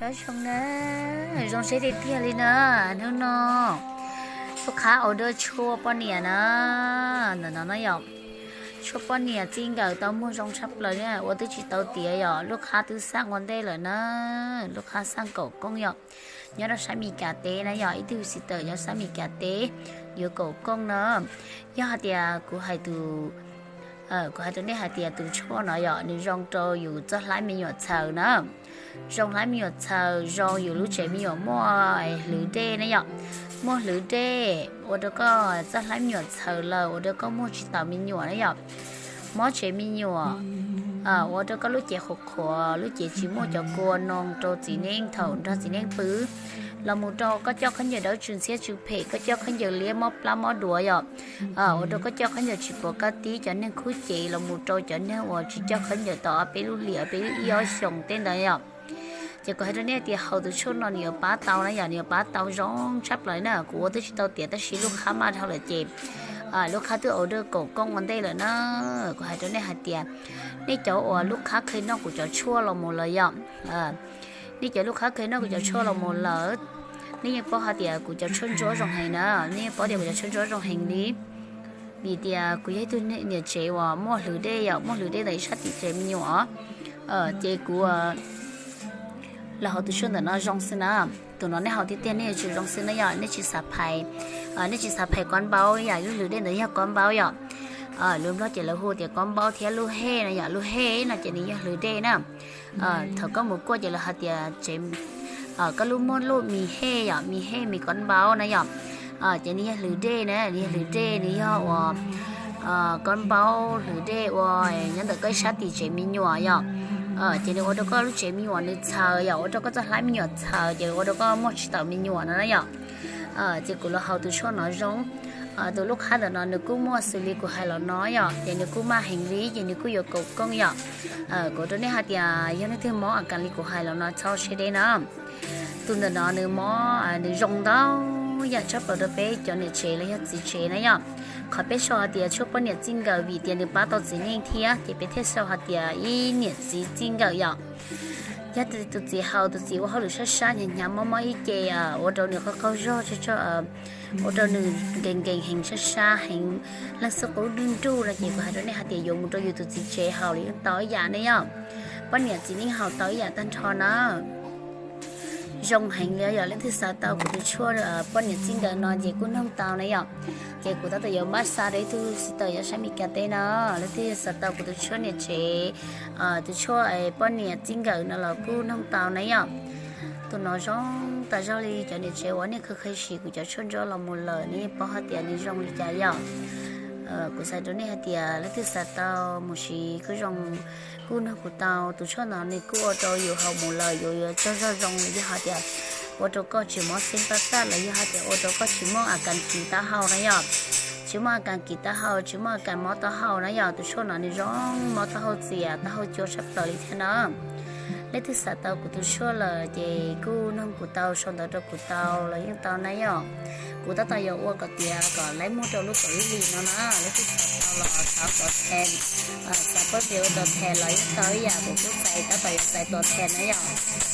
Nyob zoo na, zoo siab tiag tiag li na. Hnub no lub qhab order tshuaj poj niam na, ntawm no na yom. Tshuaj poj niam txij nkawm tau muag zoo tshaj plaws na, ua twb tsis tau tiav yom, lub qhab twb xaj ua ntej lawm na. Lub qhab xaj kaum kooj yom, nyob rau sab Mis Kas teb na yom, ib tug sister nyob sab Mis Kas teb yuav kaum kooj na. Yog hais tias kuv hais tus, kuv hais rau nej hais tias tus tshuaj no yom, nws zoo rau yus txoj hlab me nyuam txhaws na. Zoo hlab me nyuam txhaws, zoo yus lub tsev me nyuam muaj hlwv dej na yom, muaj hlwv dej, ua rau koj txoj hlab me nyuam txhaws lawm, ua rau koj muaj tsis taus me nyuam na yom, mob tsev me nyuam, ua rau koj lub cev qhuav qhuav, lub cev tsis muaj cov kua noo rau txiv neej thaum nrog txiv neej pw, los mus rau koj coj khaub ncaws dawb tsw ntxhiab tsw phem, koj coj khaub ncaws liab mob plab mob duav yom, ua rau koj coj khaub ncaws tsis pom kab tib, cov neeg khub cev los mus rau cov neeg uas tsis coj khaub ncaws tau ob peb lub hlis, ob peb lub ib ob xyoos tej ntawd yom. Ces kuv hais rau nej tias haus tus tshuaj no nws yuav pab tau na yom, nws yuav pab tau zoo tshaj plaws na. Kuv ua twb tsis tau tiav tab sis lub qhab maj dhau lawm ces lub qhab twb order kaum kooj ua ntej lawm na. Kuv hais rau nej hais tias nej cov uas lub qhab kheev noj kuv cov tshuaj los mus lawm yom, nej cov lub qhab kheev noj kuv cov tshuaj los mus lawm, nej yeej paub hais tias kuv cov tshuaj ntsuab zoo heev na, nej yeej paub tias kuv cov tshuaj ntsuab zoo heev li. Vim tias kuv yog ib tug niam tsev uas muaj hlwv dej yom, muaj hlwv dej ntawm ib sab tim tsev me nyuam, ces kuv los haus tus tshuaj ntawm no zoo xwb na. Tus no nej haus tiag tiag nej yuav tsum zoo xwb na yom, nej tsis xav phais, nej tsis xav phais koob npaub yom, lub hlwv dej ntawd yog koob npaub yom. Lus Nplog ces lawv hu tias koob npaub thiab lub hej no yom, lub hej no ces nws yog hlwv dej na. Thaum koj mus kuaj ces lawv hais tias koj lub muaj lub mis hej yom, mis hej mis koob npaub na yom. Ces nws yog hlwv dej na, nws yog hlwv dej, nws yog uas koob npaub hlwv dej ua nyob ntawm koj ib sab tim tsev me nyuam yom. Ces nws ua rau koj lub tsev me nyuam nws txhaws yom, ua rau koj txoj hlab me nyuam txhaws ces ua rau koj muaj tsis taus me nyuam no na yom. Ces kuv los haus tus tshuaj no zoo. Tus lub qhab ntawm no nws kuj muaj xws li kuv hais los no yom, ces nws kuj maj heev li ces nws kuj yuav kaum kooj yom. Kuv rau nej hais tias yog leej twg mob a kas li kuv hais los no txhob siab deb na. Tus ntawm no nws mob, nws zoo ntau yam tshaj plaws rau peb cov niam tsev los yog txiv tsev na yom. Qhov peb sau hais tias tshuaj poj niam txij nkawm vim tias nws pab tau txiv neej thiab ces peb thiaj sau hais tias ib niam txiv txij nkawm yom. Yog tus txiv haus tus txiv ua hauj lwm sab sab hnyav hnyav mob mob ib ce, ua rau nws qaug qaug zog, ua rau nws nkees nkees heev sab sab heev, leej xub qub nruj nruj no ces kuv hais rau nej hais tias yuav mus rau yus tus txiv tsev haus los yeej tau ib yam ne yom. Poj niam txiv neej haus tau ib yam tag nrho na. Zoo heev li yom, leej twg xav tau kuv tus tshuaj poj niam txij nkawm no ces kuj noog tau na yom. Ces kuv tab tom yuav npaj xa rau ib tug sister nyob sab Mes Kas teb no, leej twg xav tau kuv tus tshuaj niam tsev, tus tshuaj poj niam txij nkawm no los kuj noog tau na yom. Tus no zoo tas zog li cov niam tsev uas nej kheev kheev siv kuv cov tshuaj ntsuab los mus lawm nej yeej paub hais tias nws zoo li cas yom. Kuv xav rau nej hais tias leej twg xav tau mus siv kuj zoo, kuj noog kuv tau. Tus tshuaj no nws kuj ua rau yus haus mus lawm yus yuav tsaug zog zoo, yog hais tias ua rau koj tsis mob xeeb pab taj los yog hais tias ua rau koj tsis muaj a kas kiv taub hau na yom. Tsis muaj a kas kiv taub hau, tsis muaj a kas mob taub hau na yom, tus tshuaj no nws zoo mob taub hau txias taub hau cua tshaj plaws li thiab na. Leej twg xav tau kuv tus tshuaj lawm ces kuj noog kuv tau, sau ntawv rau kuv tau los yeej tau na yom. Kuv tab tom yuav ua kom tiav kom laib muag rau lub kaum ib hlis no na, leej twg xav tau los thov tuav them, xav pab tias ua tuav them los yeej tau ib yam, kuv kuj txais tab tom yuav txais tuav them na yom.